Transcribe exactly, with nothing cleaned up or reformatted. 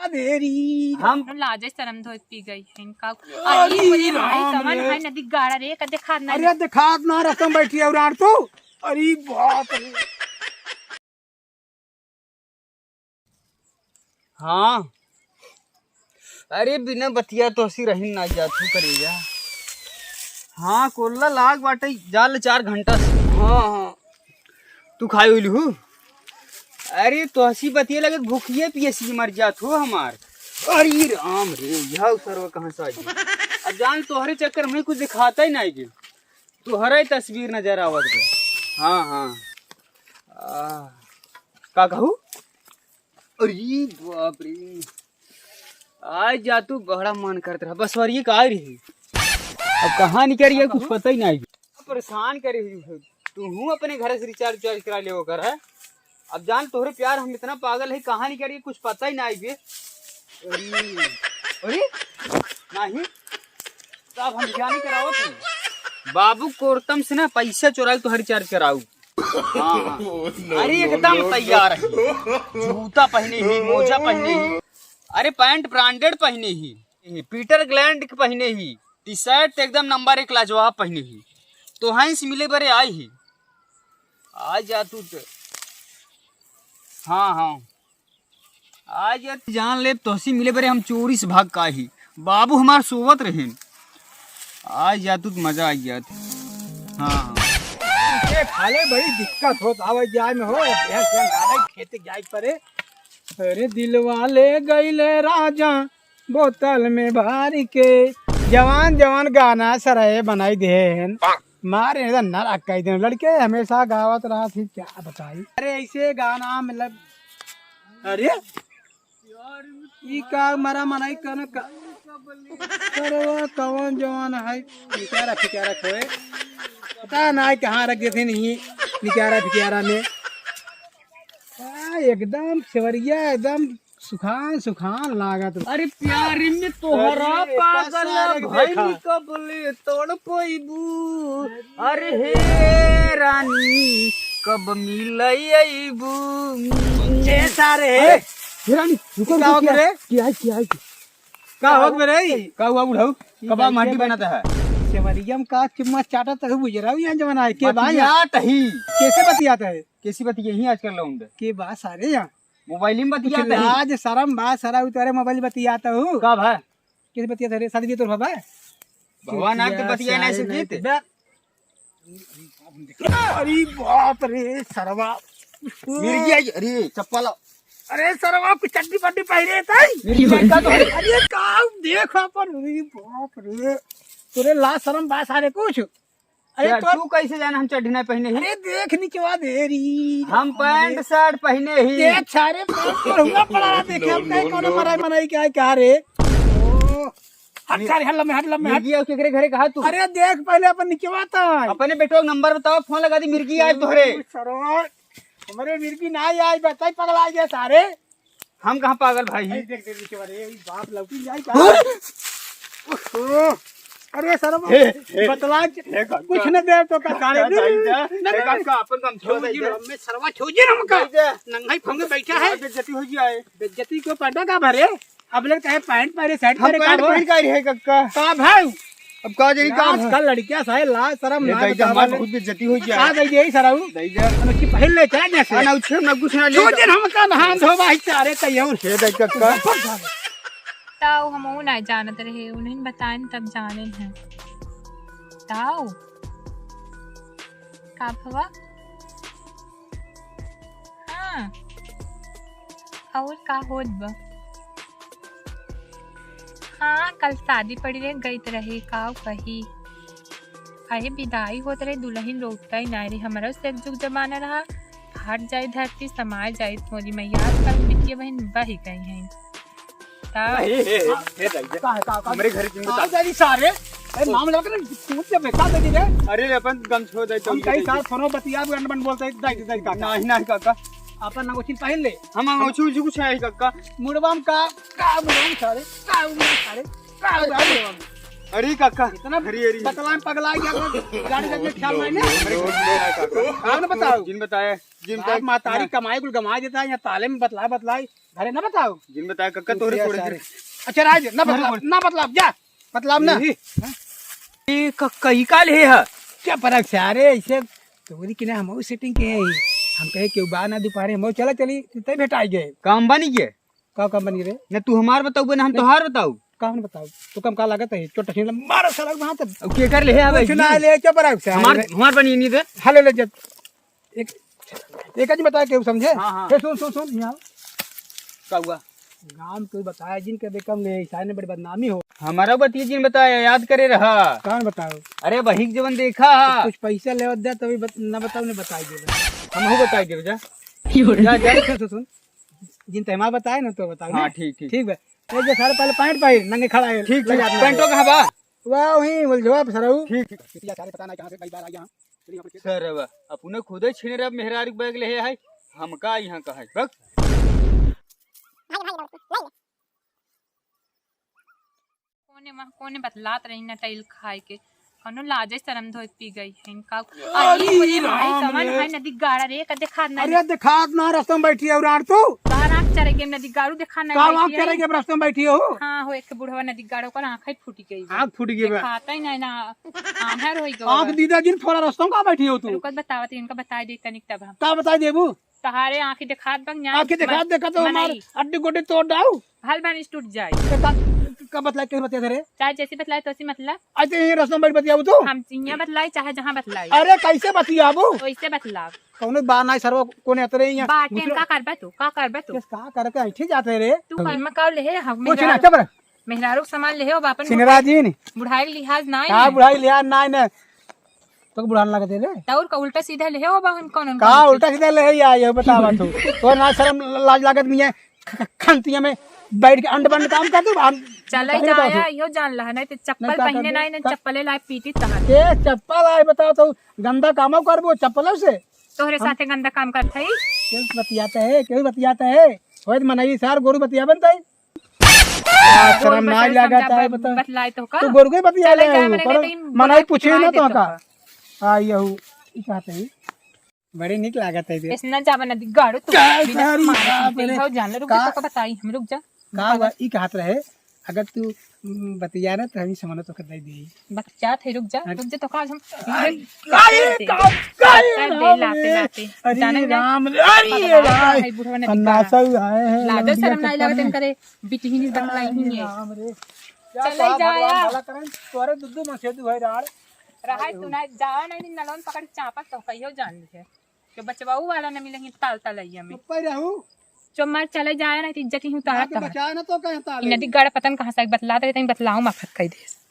देरी। हम लाजे शरम धोए पी गई है इनका। अरे अरे बोले, भाई, राम कवन रे। है नदी गाड़ा रे, का देखात ना अरे देखात ना रतन बैठी और आन तू। अरे बाप रे। हाँ। अरे बिना बतिया तोहसी रहिन ना जात हूँ करेजा। हाँ, कोल्ला लाग बाटे, जाल चार घंटा से। हाँ, हाँ। तू खाए उइल हू? अरे तोहसी बतिया लगे भूखिए पियसी मर जात हो हमार। अरे राम रे, यह सरवा कहाँ से आ गया? अब जान तोहरे चक्कर में कुछ दिखाता ही नहीं गे। तोहरा ही तस्वीर नजर आवत बा। हाँ, हाँ। आ, का कहू? अरे बाप रे। आज जा तू बड़ा मन करत रहा। बसवरिये का आई रही। अब कहाँ निकल गया, कुछ पता ही नहीं। परेशान करे हुई हो। तू हूँ अपने घर से रिचार्ज उचार्ज करा ले होकर है। अब जान तोहरे प्यार हम इतना पागल है, कहाँ निकल गया, कुछ पता ही नहीं बे। अरे, अरे, नहीं। तो अब हम क्या नहीं कराओ तू? बाबू कोरतम से ना पैसा चोराई तो हर रिचार्ज कराऊ। हाँ, हाँ। अरे एकदम तैयार है। जूता पहने ही, मोजा पहने ही, अरे पैंट ब्रांडेड पहने ही, पीटर ग्लैंड के पहने ही, टी शर्ट एकदम नंबर एक लाजवाब पहने ही। तोहई से मिले बरे आई ही। आ जा तू तो। हाँ, हाँ। आज ये जान ले तोहसी मिले बरे हम चोरी से भाग का ही। बाबू हमार सोवत रहेन। आज जा तू तो मजा आ जात। हाँ, हाँ। ये खाले बड़ी दिक्कत होत आवे जाए में हो, भैंस जन आवे खेत जाए परे। अरे दिलवा ले गईले राजा बोतल में भर के। जवान जवान गाना सराय बनाई देन। मारे इधर नरक कई देन। लड़के हमेशा गावत रहा थी, क्या बताई। अरे ऐसे गाना मतलब, अरे ई का मरा मनाई कन का। सरवा कवन जवान है, निकारा फिकारा खोए। पता ना कहाँ रख देते नहीं, निकारा फिकारा में। आ, एकदम सेवरिया, एकदम सुखान, सुखान लागत बा। अरे प्यार में तोहरा अरे, पागल का सारे भइल देखा। कबले तोड़ पइबू। अरे हे रानी, कब मिलई अइबू? ए सारे। अरे, हे रानी, रुको, का रुको, हो गया रे? क्या है, क्या है? का हो गया रे? का हुआ बुढ़ऊ? कबा माटी बनाता है? सेवरिया में का चुम्मा चाटत है, बुझ रहा हूँ यहाँ जमाना है। के बा यहाँ? बतियात ही। कैसे बतियात है? कैसी बतिया ही आजकल लौंड? के बा सारे यहाँ? मोबाइल में कुछ बतियात है। लाज शरम बा, सारा उतारे मोबाइल बतियात हूँ। का भा? कैसे बतियात है रे? शादी भी तो भवा? भगवान आपके चुतिया बतिया नहीं सारे सुखित। नहीं बे। अरे बाप रे सरवा। मिर्गी आई, अरे चप्पल। अरे सरवा, कुछ चड्डी पड्डी पहने ताई। मिर्गी आई का तो? अरे का देख अपन, अरे बाप रे। तोरे लाज शरम बा सारे कुछ। अरे यार, तो तू कैसे जाना हम चड्डी नहीं पहने ही? अरे देख निचवा दे री। हम पैंट शर्ट पहने ही। देख सारे पैंट पहनना पड़ा रहा, देखे हम कहीं कौन मराई मनाई क्या है, क्या रे? ओ, हट सारे, हट लम्बे, हट लम्बे, हट। मिर्गी और केकरे घरे कहा तू? अरे देख पहले अपन निचवा था। अपने बेटो का नंबर बताओ, फोन लगा दी, मिर्गी आए तोहरे। सरवा, हमारे मिर्गी ना आए, बताई पगला गया सारे। हम कहाँ पागल भाई हैं? देख, देख, देख, अरे, ई बाप लौटी जाई का? हाँ? ओहो, अरे सरवा, हे, हे, बतला के हे, काका। कुछ न दे तो का काका, गाड़ी दे। दाई जा, नहीं, हे, नहीं, काका, अपन काम छोड़ दे छोड़ दे। हमें सरवा छोड़ दे हमका। दाई जा। नंगाई फंगे बैठा है। बेइज्जती हो जाए। बेइज्जती क्यों पड़ता का भरे? अब लग कहे पैंट पहने, शर्ट हम पहने, पैंट का पहन के आए रहे, काका। का भाई? अब का जानी का भा- आजकल लड़कियां सारे लाज शरम ये ना दाई जा, बतावा हमार ले। बहुत बेइज्जती हो गया। का दाई जा, ई सराऊ? दाई जा। अनोखी पहन ले, चला जैसे। आ ना, उछे ना, कुछ ना ले छोड़ जा। दे, हम का नहान धोबा ही सारे तैयार। हे दाई कक्का। ताऊ हम वो ना जानत रहे, उन्हें बताएं तब जाने हैं। ताऊ। का भवा? हाँ। और का होत बा? हाँ, कल शादी पड़ी रहे, गईत रहे, का कही। अरे विदाई होत रहे, दुल्हन लौटता ही ना रही। हमारा से एक जुग जमाना रहा, फाट जाए धरती, समाए जाए मोरी मैया। आजकल बिटिया बहन बही गई हैं। का? हे, हे, हे, हे, दाई जा। का है, का, का? हमरे घर की का बता। दाई सारे? ए, नाम लेके ना, तू से बेकार दे दे। अरे, अपन गम छोड़ दे, हम चल कई दे। साल फोनो बतिया, भी अनबन बोलते हैं, दाई, दाई, काका। नहीं, नहीं, काका। अपन ना कुछ पहन ले। हम, हम कुछ, कुछ नहीं, काका। मुड़वा में का, का मुड़वा में सारे, का मुड़वा में सारे, का मुड़वा में? अरे, काका। इतना अरे, अरे। बतला में पगला गया, गाड़ी का ख्याल नहीं है। अरे, कुछ नहीं है, काका। कौन बताओ? जिन बताया, जिन बाप बताया। मातारी कमाई कुल गमा देता है, यहाँ ताले में बतला, बतलाई। अरे ना बताओ। जिन बताया कक्का तोरे छोड़ दे। अच्छा, राज, ना बतलाव, ना बतलाव, जा। बतलाव ना। यही। हाँ? ए कक्का, ई का ले है? क्या फरक से? अरे, ऐसे तोरी की ना हम setting के है। हम कहे, "क्यों बा ना दुपहरे, हम चला चली, तै भेटाई गए।" काम बनी गए? का काम बनी रे? ना तू हमार बताऊ, ना हम तोहार बताऊ। का हम बताऊ? तो कम का लागत है? चोट ठेला मारो साला वहाँ तक। अब के कर ले है? कुछ ना ले, चुप रह से। हमार, हमार बनी नहीं रे। हेलो, ले जब एक, एक आदमी बताया, केहू समझे? हाँ, हाँ। ए, सुन, सुन, सुन, यहाँ। का हुआ? गाँव में कोई बताया जिन के बेकम ले, ऐसा ने बड़ी बदनामी हो। हमारा बतिया जिन बताया, याद करे रहा। कौन बताओ? अरे, वही के जवन देखा हा। कुछ पैसा लेवत दे, तभी बत-, न बताओ, ने बताई दे। हम हो बताई देबे, जा। जा, जा। सुन, सुन, सुन। जिन ते हमार बताए ना, तो बताओ हाँ, ना। ठीक, ठीक। ठीक बा। ए, जे सारे पहले पैंट पाई, नंगे खड़ा है। ठीक, ठीक। लगा दे। पैंटो कहाँ बा? वाह, वहीं बोल जवाब सरऊ। ठीक, ठीक। पिटिया सारे पता नहीं कहाँ से कई बार आ गया। चलिए, हम सरवा, अपने खुदे छीने रहे, मेहरारू के बैग ले है, हमका यहाँ का है, बक। कोने मा-, कोने बतलात रही नटैल खाए के, कौनो लाजे शरम धोए पी गई है इनका। अरे अरे पूरे भाई राम समन रे। है नदी गाड़ा रे, का देखात नहीं। अरे देखात ना, रास्ता में बैठी है उराड़ तू। बाहर आँख चले गए नदी गाड़ू, देखात नहीं का बैठी आँख है। चले गए रास्ता में बैठी हो? हाँ हो, एक बुढ़वा नदी गाड़ो कर आँख ही फूटी गई बा। आँख फूटी गई बा। देखात ही नहीं ना, आंधर होई गवा आँख बा। दीदा जिन थोड़ा रास्ता में का बैठी हो तू? रुकत बतावत, इनका बताई दे तनिक तब हम। का बताई देबू? तहारे आँखी देखात बा, न्याय आँखी देखात मन-, देखा तो हमार मनई। अड्डी गोड्डी तोड़ डाऊ। हल भैंस टूट जाई। तो का, का बतला, कैसे बतिया रे? चाहे जैसी बतलाई, तैसी मतलब। अच्छा, ये रस्ता में बैठ बतियाबू तू? हम यहाँ बतलाई, चाहे जहाँ बतलाई। अरे, कैसे बतियाबू? वैसे बतलाओ। कौनो बा नाई सरवा, कोने अतरे यहाँ। बाटे, दूसरे का करबे तू? का करबे तू? किस का करके ऐठी जाते रे? तू कर्म का ले, हम कुछ ना, मेहरारू, चुप रह। मेहरारू के सामान ले हो, बापन सिनरा जी ने। बुढ़ाई के लिहाज नाई का है। बुढ़ाई लिहाज नाई ने। तो बुढ़ान लागत है रे। तो और का उल्टा सीधा ले हो, बाहन कौन, कौन का चीज? उल्टा सीधा ले है या, ये बतावा तू। तो ना शर्म लाज लागत नहीं है। ख-, ख-, खंतिया में बैठ के अंड बंड काम कर दे, हम चले बताइए जाया, तो। इहो जान लहा, नहीं तो चप्पल नहीं, का पहने कर दे? नहीं, नहीं का चप्पले लाए पीटी तहार। ए, चप्पल आए बताओ तो, गंदा कामो करबो चप्पलों से? तोहरे हम साथे गंदा काम करत हई? केहू बतियाता है, केहू बतियाता है? होए तो मनई सार गोरू बतियाबन तई। आ, शर्म गोरू ना बस लागत समझा है, ब-, बता। बतलाई तो का? तू गोरू के बतिया चले ले जाए हूँ, मने पर नहीं तो इन मनई बुलाई पूछे ना पिटवाई तो देतो का? का? आ, यहू, ई कहते हैं। बड़ी निक लागत है बे। ऐसे ना जावे नदी गाड़ू तू। का बिना सारी मारे बाप सुनते रे। ही हो, जान ले, रुक जा, का? तो का बताई हम, रुक जा। का हुआ? ई कहत रहे, अगर तू, उम, बतिया ना तो हम ही सामान तो कर दे दी। बतियात है, रुक जा, हाँ। रुक जा, तो का आज हम अरे, अरे, का, का, अरे, अरे, लाते, लाते, अरे, जाने जा। राम रे, अरे, पगला राम। है बुढ़वा नदी अन्ना का। सही आए हैं, लाजो लौंडिया शर्म नहीं चक्कर लगत में। इनकरे, बिटिहिनी बतलाई अरे, ही है। राम रे। क्या चले साहब, जाया। भगवान भला करें, तोरे दुद्दू मसेदू है राड़। रहाई तू ना, जावा नहीं, नलौन पकड़ के चापत तो कहियो जान ले। जो बचवाऊ वाला न मिले ही ताल तलैया में। चुप्पे रहू। जो मर चले जाए ना, तो इज्जत ही उतारत ना तो है। बचाए ना तो कहे ताल। ई नदी गड़ पतन कहाँ से बतला दे, तनी बतलाओ माफत कह दे।